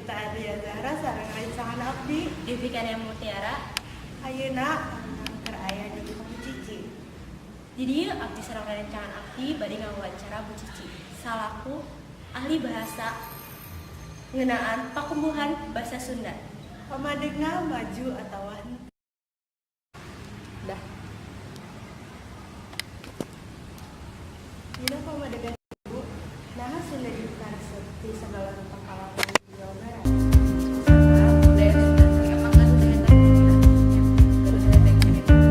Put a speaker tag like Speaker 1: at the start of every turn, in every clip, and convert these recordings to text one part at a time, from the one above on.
Speaker 1: Tirta Arya Zahra sareng rerencangan abdi
Speaker 2: Devi Karya Mutiara.
Speaker 1: Ayeuna keur aya di Bu Cici.
Speaker 2: Di dieu abdi sareng rerencangan abdi bade ngawawancara Bu Cici salaku ahli bahasa ngeunaan pakumbuhan bahasa Sunda.
Speaker 1: Pamadegna maju atawa henteu?
Speaker 3: Dah.
Speaker 1: Dina pamadegan Ibu, naha Sunda dipikaresep ti sagala rupa kalangan di Jawa Barat?
Speaker 3: Budaya Sunda teh emang gaduh daya tarik nya. Gaduh daya tarik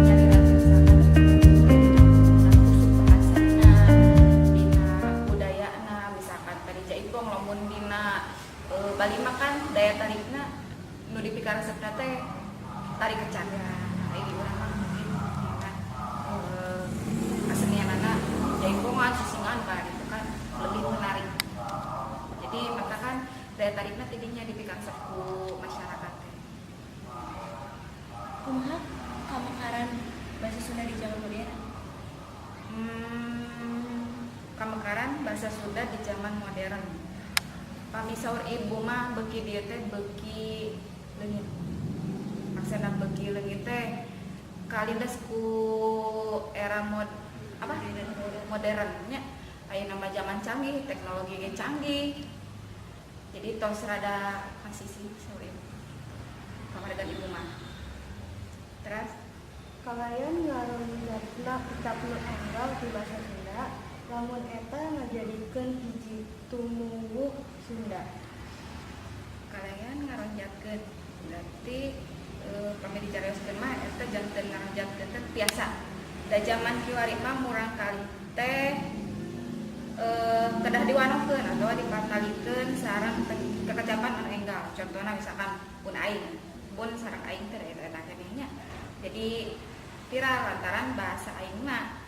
Speaker 3: nyalira teh, misalkan dina khusus bahasana, dina budayana, misalkan tadi jaipong, lamun dina Bali mah kan daya tarikna nu dipikaresepna teh tari kecambah. Nah, di urang mah mungkin dina kesenianana jaipongan, sisingaan kan, itu kan lebih menarik. Jadi maka kan daya tarikna tidinya dipikaresep ku masyarakat teh.
Speaker 2: Kumaha kamekaran bahasa Sunda di zaman modern?
Speaker 3: Kamekaran bahasa Sunda di zaman modern, pami saur Ibu mah beuki dieu teh beuki leungit. Maksudna beuki leungit teh kalindes ku era mod apa modern nya. Ayeuna mah zaman canggih, teknologi ge canggih, jadi tos rada kasih saur Ibu, pamadegan Ibu mah. Terus
Speaker 1: Kalayan ngaronjatna kecap nu enggal ti basa Sunda, lamun eta ngajadikeun hiji tumuwuh Sunda.
Speaker 3: Kalayan ngaronjatkeun berarti pami dicarioskeun mah eta janten ngaronjatkeun teh biasa da zaman kiwari mah murangkalih teh kedah diwanohkeun atau dipatalikeun sareng kekecapan anu enggal. Contohna misalkan pun aing pun sareng aing teh eta eta keneh nya, jadi viral lantaran bahasa aing mah.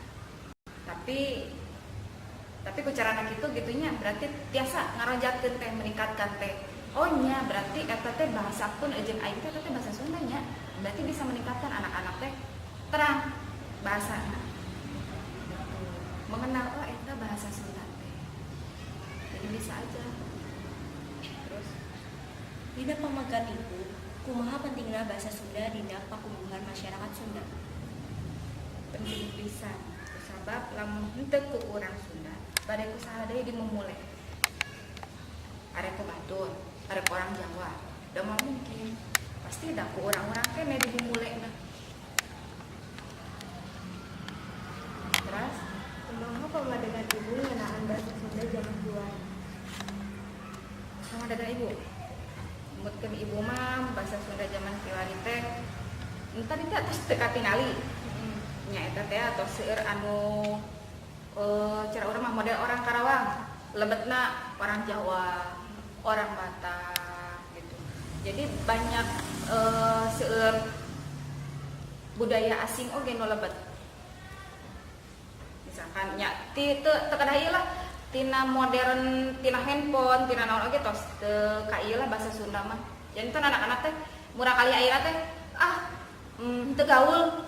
Speaker 3: Tapi ku carana kitu gitunya berarti tiasa ngaronjatkeun teh, meningkatkan teh. Oh nya, berarti eta teh bahasa pun jeung aing teh, eta teh bahasa Sunda nya, berarti bisa meningkatkan anak-anak teh terang bahasa mengenal, oh eta bahasa Sunda teh. Jadi bisa aja. Terus
Speaker 2: Dina pamadegan Ibu, kumaha pentingna bahasa Sunda dina pakumbuhan masyarakat Sunda?
Speaker 3: Penting pisan, sabab lamun henteu ku urang Sunda, bade ku saha deui dimumule? Arek ku batur, arek ku orang Jawa, da moal mungkin. Pasti da ku urang-urang keneh dimumule mah. Terus
Speaker 1: Kumaha pamadegan Ibu ngeunaan bahasa Sunda zaman kiwari?
Speaker 3: Pamadegan Ibu, Emutkeun Ibu mah bahasa Sunda zaman kiwari teh entah teh tos teu katingali nya eta teh, atau seueur anu cara urang mah model orang Karawang, lebetna orang Jawa, orang Batak gitu. Jadi banyak seueur budaya asing oge nu lebet, misalkan nya ti teu teu kedah ieu lah, tina modern, tina handphone, tina naon oge tos teu ka ieu lah bahasa Sunda mah. Jadi teh anak-anak teh murangkalih ayeuna teh ah teu gaul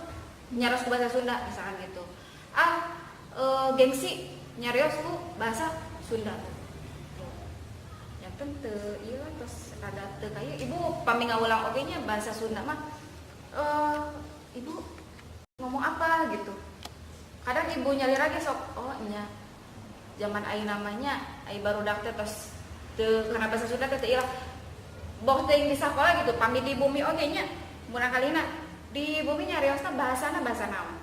Speaker 3: nyarios ku bahasa Sunda misalkan gitu, ah gengsi nyarios ku bahasa Sunda. Ya teu ieu lah, tos rada teu kaya. Ibu pami ngawulang oge nya bahasa Sunda mah, Ibu ngomong apa gitu, kadang Ibu nyalira ge sok oh nya zaman ayeuna mah nya, ai barudak teh tos teu kana bahasa Sunda teh teu ieu lah, boh teuing di sakola gitu. Pami di bumi oge nya, murangkalihna di bumi nyariosna bahasana bahasa naon?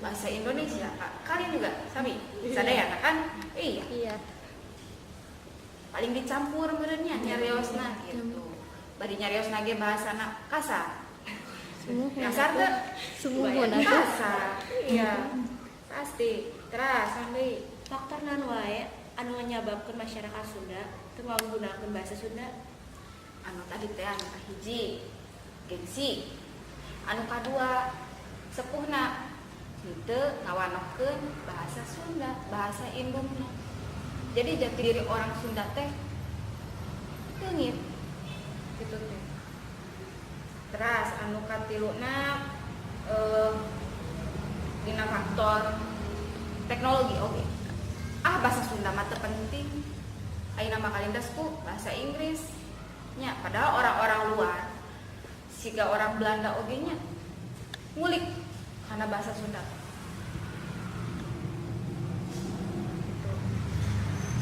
Speaker 3: Bahasa Indonesia. Kalian juga sami sadayana kan? Iya.
Speaker 4: Iya.
Speaker 3: Paling dicampur meureun nya nyariosna gitu, bari nyariosna ge bahasana kasar. Kasar teu?
Speaker 4: Sumuhun atuh.
Speaker 3: Kasar, iya pasti. Terus sampai
Speaker 2: Faktor naon wae anu nyababkeun masyarakat Sunda teu nganggunakeun bahasa Sunda?
Speaker 3: Anu tadi teh, anu kahiji gengsi, anu kadua sepuhna henteu ngawanohkeun bahasa Sunda, bahasa indungna. Jadi jati diri orang Sunda teh leungit gitu teh. Terus anu katiluna dina faktor teknologi oke, ah bahasa Sunda mah teu penting, ayeuna mah kalindas ku bahasa Inggris. Padahal orang-orang luar siga orang Belanda oge nya ngulik karena bahasa Sunda gitu.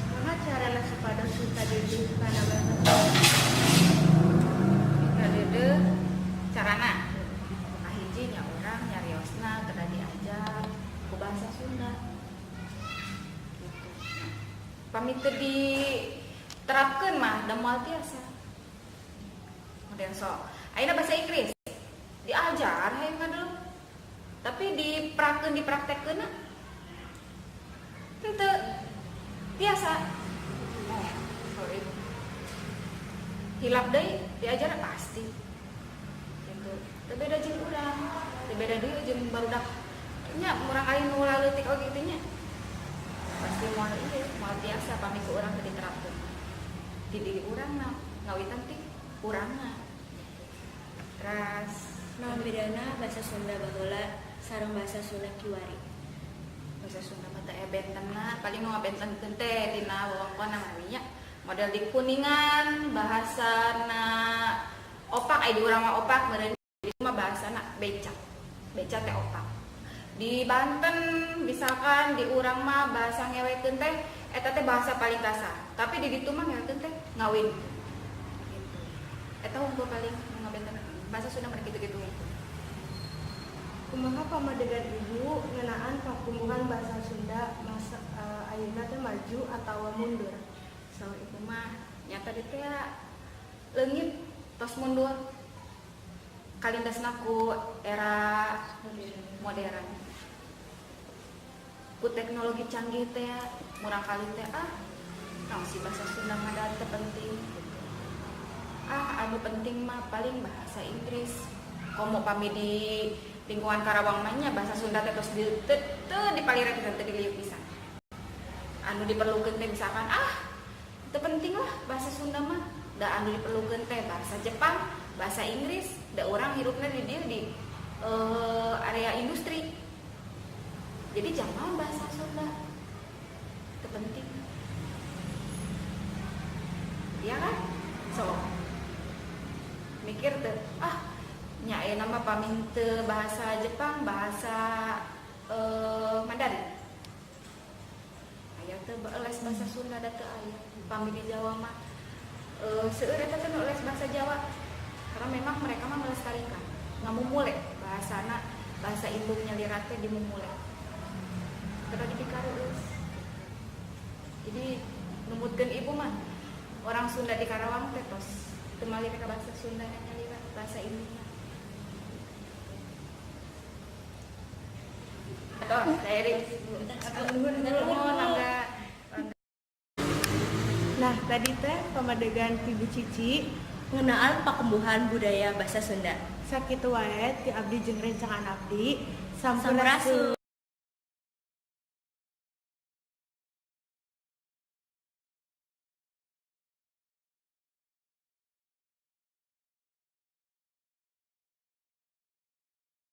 Speaker 1: Kumaha carana supados mikadeudeuh kana bahasa Sunda?
Speaker 3: Mikadeudeuh carana, kahiji nya urang nyariosna kedah diajar ku bahasa Sunda gitu. Pami teu diterapkeun mah da moal tiasa. Model sok ayeuna bahasa Inggris diajar hayang dulu, tapi diprakeun, dipraktekkeun henteu tiasa. Oh, sorry, hilap deui diajar pasti gitu. Teu beda jeung urang, teu beda deui jeung barudak nya, murang kali nu leutik oge kitu nya, pasti moal ieu, moal tiasa pami ku urang teu diterapkeun di diri urang na, ngawitan ti urangna gitu. Terus
Speaker 2: Naon bedana bahasa Sunda baheula sareng bahasa Sunda kiwari?
Speaker 3: Bahasa Sunda mah teh bentenna, paling nu ngabentenkeun teh tina wewengkon namanya model di Kuningan bahasana opak, ai di urang mah opak meureun, di mah bahasana beca, beca teh opak. Di Banten misalkan, di urang mah bahasa ngewekeun teh eta teh bahasa paling kasar, tapi di ditu mah ngewekeun teh ngawin gitu. Eta hungkul paling nu ngabentenkeun bahasa Sunda mah kitu-kitu hungkul.
Speaker 1: Kumaha pamadegan Ibu ngeunaan pakumbuhan bahasa Sunda masa ayeuna teh, maju atawa mundur?
Speaker 3: Saur ibu mah nyata di teh leungit, tos mundur kalindasna ku era modern, ku teknologi canggih teh. Murang kali teh, ah, naon sih bahasa Sunda mah, da teu penting gitu. Ah, anu penting mah paling bahasa Inggris. Komo pami di lingkungan Karawang mah nya, bahasa Sunda teh tos di teu teu dipalire pisan, teu diliuk pisan. Anu diperlukeun teh misalkan, ah, teu penting lah bahasa Sunda mah, da anu diperlukeun teh bahasa Jepang, bahasa Inggris, da urang hirupna di dieu di area industri, jadi jangan, bahasa Sunda teu penting ya kan. So mikir tuh, ah, nya ayeuna mah pami teu bahasa Jepang, bahasa Mandarin aya teu les bahasa Sunda? Da teu aya. Pami di Jawa mah seueur eta teh nu les bahasa Jawa, karena memang mereka mah melestarikan, ngamumule bahasana, bahasa induknya nyalira teh dimumule, kada dipikareus. Jadi numutkeun ibu mah, orang Sunda di Karawang teh tos teu malire ka bahasa Sunda nyalira, bahasa indukna. Tos, dari
Speaker 1: Nuhun.
Speaker 3: Nuhun, mangga.
Speaker 1: Nah, tadi teh pamadegan Ibu Cici
Speaker 2: ngeunaan pakumbuhan budaya bahasa Sunda.
Speaker 1: Sakitu wae ti abdi jeung rencangan abdi.
Speaker 2: Sampurasun.
Speaker 1: Sampurasun.